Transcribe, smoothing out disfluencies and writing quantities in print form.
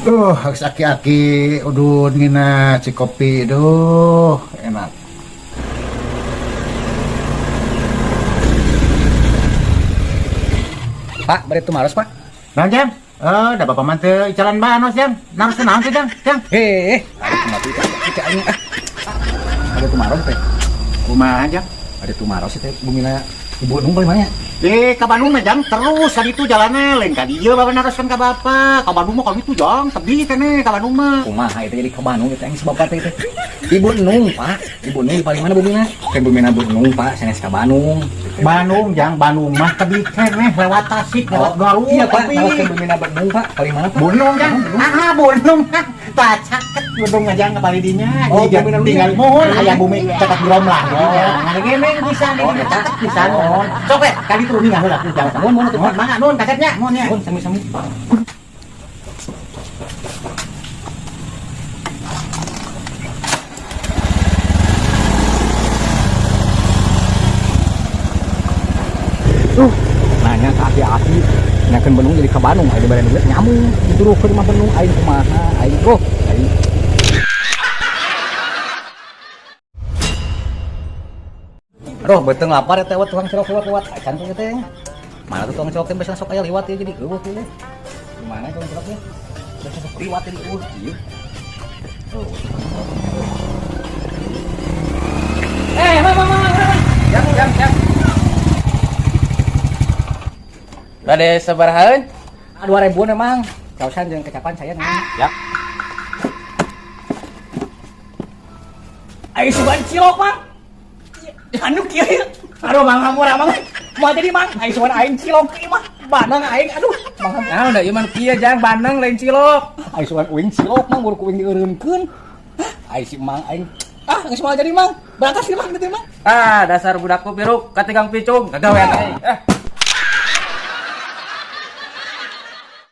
Geus aki-aki udud ngina cikopi, duh, enak. Pak, bari tumaros, Pak. Nah, Jang. Eh, da bapak mah teu jalan banos, Jang. Naros naon sih, Jang? Jang. Heh, ada tumaros teh aing ah. Ada tumaros teh. Kumaha, Jang? Ada tumaros teh bumina Ibu Nung paling banyak. Eh, ka Bandung mah, Jang, terus ka ditu jalanna lain ka dieu bapak naroskeun ka bapak. Ka Bandung mah ka ditu, Jang, tebih keneh ka Bandung mah. Kumaha itu jadi ke Bandung itu yang sebab teh itu. Ibu Nung, Pak. Ibu Nung paling mana bumina? Kan bumina Bu Nung, Pak, sanes ka Bandung. Bandung, Jang, Bandung mah tebih keneh lewat Tasik, lewat Garut. Iya, Pak. Tebih. Naroskeun bumina Bu Nung, Pak. Paling mana, Pak? Gunung, Jang. Ah, Gunung. Tah caket Gunung aja ke palidinya. Oh, Jadi bumi tinggal mohon aya bumi caket grom lah jadinya. Nah, gini bisa Oh, nih eta. Caket bisa mohon. Sok we, kali turun nih heula jang. Mohon, mohon, atuh, Mohon Pak. Mangga nuhun kasetnya, mohon ya. Mohon sami-sami. Nanya ke aki-aki, nanyakeun Bandung jadi ke Bandung, aing dibere duit nyamung, dituruhkeun mah Bandung, aing kumaha, aing oh, aing. Aduh, beuteung lapar teh tukang cilok lewat-lewat, acan tuh teh. Mana tuh tukang cilok teh biasa sok aya liwat ya jadi eueuh teh. Di mana tukang ciloknya? Biasa sok liwat jadi eueuh ieu. Oh. Eh, mang mang mang, mang. Jang, jang, jang. Bade sabarahaeun? Ah, 2000 emang. Kausan jeung kecapan saya nih. Ya. Ayo sugan cilok, Mang. Anu kieu ya. Aduh, Mang hampura, Mang. Moal jadi, Mang. Ayo sugan aing cilok ieu mah. Banang aing, aduh. Mang hampura. Nah, udah ieu mah kieu jang bandeng lain cilok. Ayo sugan uing cilok, Mang, buru ku uing dieureunkeun. Ayo si Mang aing. Ah, geus moal jadi, Mang. Berangkat sih, Mang, gitu, Mang. Ah, dasar budakku piruk katigang picung kagawean aing. Eh.